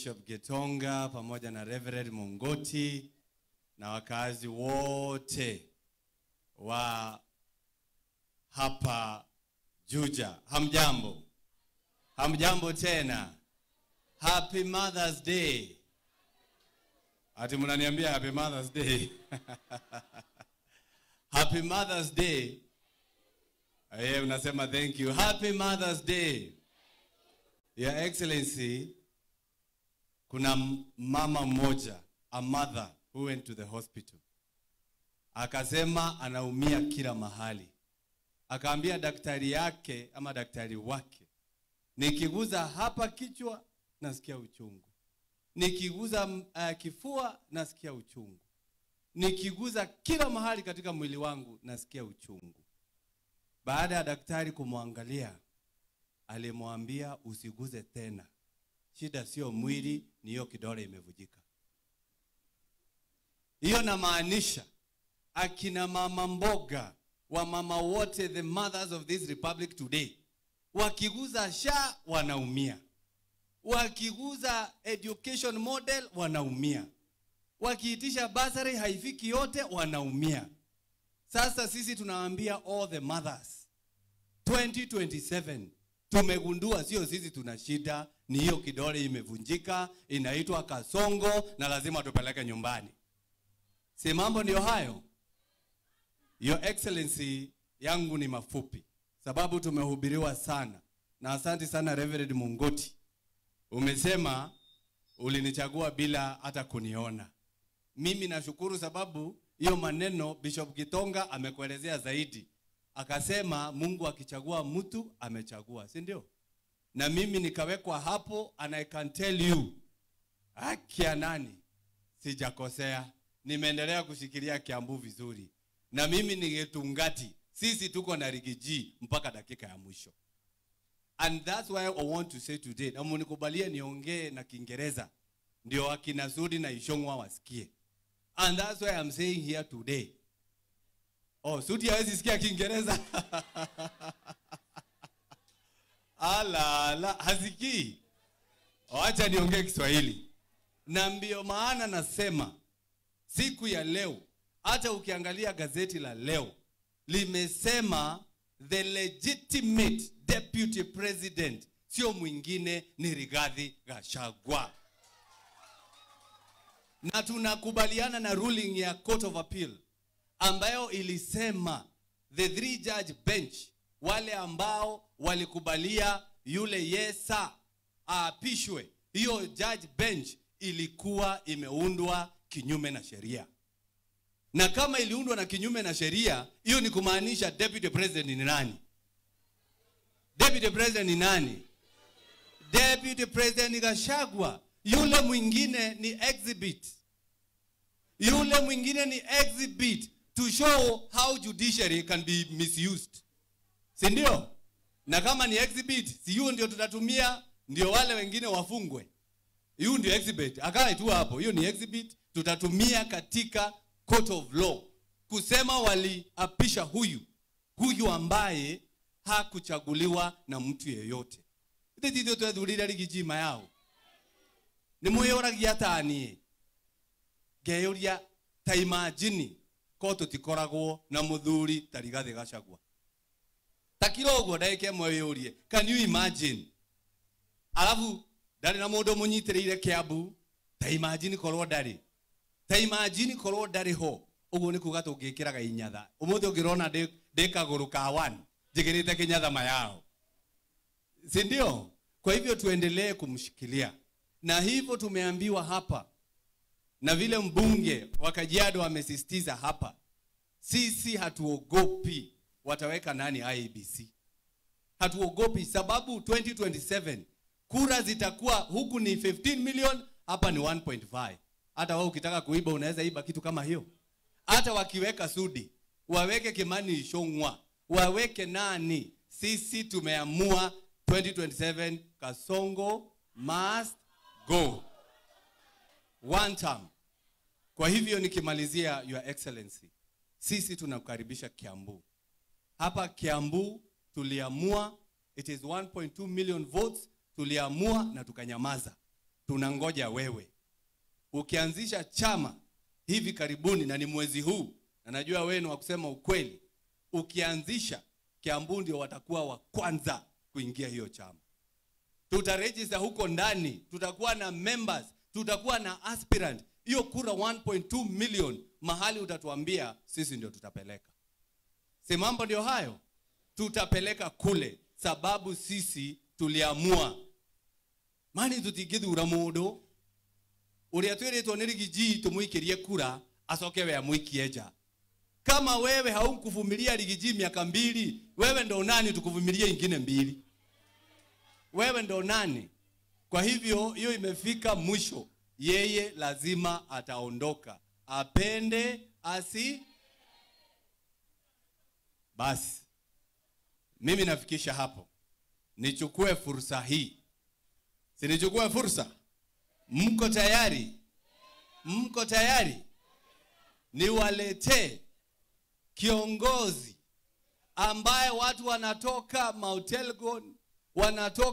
Bishop Getonga pamoja na Reverend Mungoti na wakazi wote wa hapa Juja. Hamjambo. Hamjambo tena. Happy Mother's Day. Ati mnaniambia Happy Mother's Day. Happy Mother's Day. Unasema thank you. Happy Mother's Day. Your Excellency, kuna mama mmoja, a mother who went to the hospital. Akasema anaumia kila mahali. Akaambia daktari yake ama daktari wake, nikiguza hapa kichwa nasikia uchungu. Nikiguza kifua nasikia uchungu. Nikiguza kila mahali katika mwili wangu nasikia uchungu. Baada ya daktari kumwangalia, alimwambia usiguze tena. Shida sio mwili, ni hiyo kidole imevujika. Hiyo namaanisha akina mama mboga, wa mama wote, the mothers of this republic today, wakiguza SHA wanaumia. Wakiguza education model wanaumia. Wakiitisha basari haifiki yote wanaumia. Sasa sisi tunaambia all the mothers, 2027 tumegundua sio sisi tuna shida, ni hiyo kidole imevunjika, inaitwa kasongo na lazima tupeleke nyumbani. Si mambo ndio hayo? Your Excellency, yangu ni mafupi sababu tumehubiriwa sana. Na asante sana Reverend Mungoti. Umesema ulinichagua bila hata kuniona. Mimi nashukuru sababu hiyo maneno Bishop Gitonga amekuelezea zaidi. Akasema Mungu akichagua mtu amechagua, si ndio? Na mimi nikawekwa hapo, and I can tell you, haki ya nani, sijakosea. Nimeendelea kushikilia Kiambu vizuri. Na mimi ni Gitungati. Sisi tuko na Rigiji mpaka dakika ya mwisho. And that's why I want to say today, na munikubalie niongee na Kiingereza ndio akina Sudi na Ishongwa wasikie. And that's why I'm saying here today. Oh, Sudi hawezi sikia Kiingereza. Ala, ala, hasikii. Acha niongee Kiswahili. Na ndio maana nasema siku ya leo, hata ukiangalia gazeti la leo limesema the legitimate deputy president sio mwingine ni Rigathi Gachagua. Na tunakubaliana na ruling ya Court of Appeal ambayo ilisema the 3-judge bench, wale ambao walikubalia yule Yesa aapishwe, hiyo judge bench ilikuwa imeundwa kinyume na sheria. Na kama iliundwa na kinyume na sheria, hiyo ni kumaanisha deputy president ni nani? Deputy president ni nani? Deputy president ni Gachagua. Yule mwingine ni exhibit. Yule mwingine ni exhibit to show how judiciary can be misused. Si ndio? Na kama ni exhibit, si hiyo ndio tutatumia ndio wale wengine wafungwe. Hiyo ndio exhibit. Akae tu hapo. Hiyo ni exhibit tutatumia katika court of law kusema waliapisha huyu ambaye hakuchaguliwa na mtu yeyote. Ndio twethurire Rigiji yao. Ni mwĩyũragia ta niĩ ngeyũria ta imagine ko tũtikoragwo na mũthuri ta Rigathi Gachagua. Ta kiro ũguo ndagĩka ĩmwe wĩyũrie, can you imagine? Alafu ndarĩ na mũndũ mũnyitĩrĩire Kiambu, ta imagine korwo ndarĩ. Ta imagine korwo ndarĩ ho. Ũguo nĩ kuga tũngĩkĩraga inyatha. Ũmũthĩ ũngĩrona ndĩ kagũrũ ka 1 njĩkĩrĩte kĩnyatha mayao. Si ndio? Kwa hivyo tuendelee kumshikilia. Na hivyo tumeambiwa hapa, na vile mbunge wa Kajiado amesisitiza hapa, sisi hatuogopi wataweka nani IEBC. Hatuogopi sababu 2027 kura zitakuwa huku ni 15 million, hapa ni 1.5. Hata wewe ukitaka kuiba unaweza iba kitu kama hiyo. Hata wakiweka Sudi, waweke Kimani Ichung'wa, waweke nani, sisi tumeamua 2027 Kasongo must go. One term. Kwa hivyo nikimalizia, Your Excellency, sisi tunakukaribisha Kiambu. Hapa Kiambu tuliamua, it is 1.2 million votes, tuliamua na tukanyamaza. Tunangoja wewe. Ukianzisha chama hivi karibuni, na ni mwezi huu, na najua wewe ni wa kusema ukweli, ukianzisha Kiambu ndio watakuwa wa kwanza kuingia hiyo chama. Tutaregister huko ndani, tutakuwa na members, tutakuwa na aspirant. Hiyo kura 1.2 million mahali utatuambia sisi ndio tutapeleka. Si mambo ndio hayo? Tutapeleka kule sababu sisi tuliamua. Mani tutigithura mundu uria twiritwo ni Rigiji tumuikirie kura acoke we amuikie nja. Kama wewe haukuvumilia Rigiji miaka 2, wewe ndo nani tukuvumilie ingine 2? Wewe ndo nani? Kwa hivyo hiyo imefika mwisho. Yeye lazima ataondoka. Apende asi. Basi mimi nafikisha hapo. Nichukue fursa hii. Si nichukue fursa? Mko tayari? Mko tayari? Niwaletee kiongozi ambaye watu wanatoka Mount Elgon, wanatoka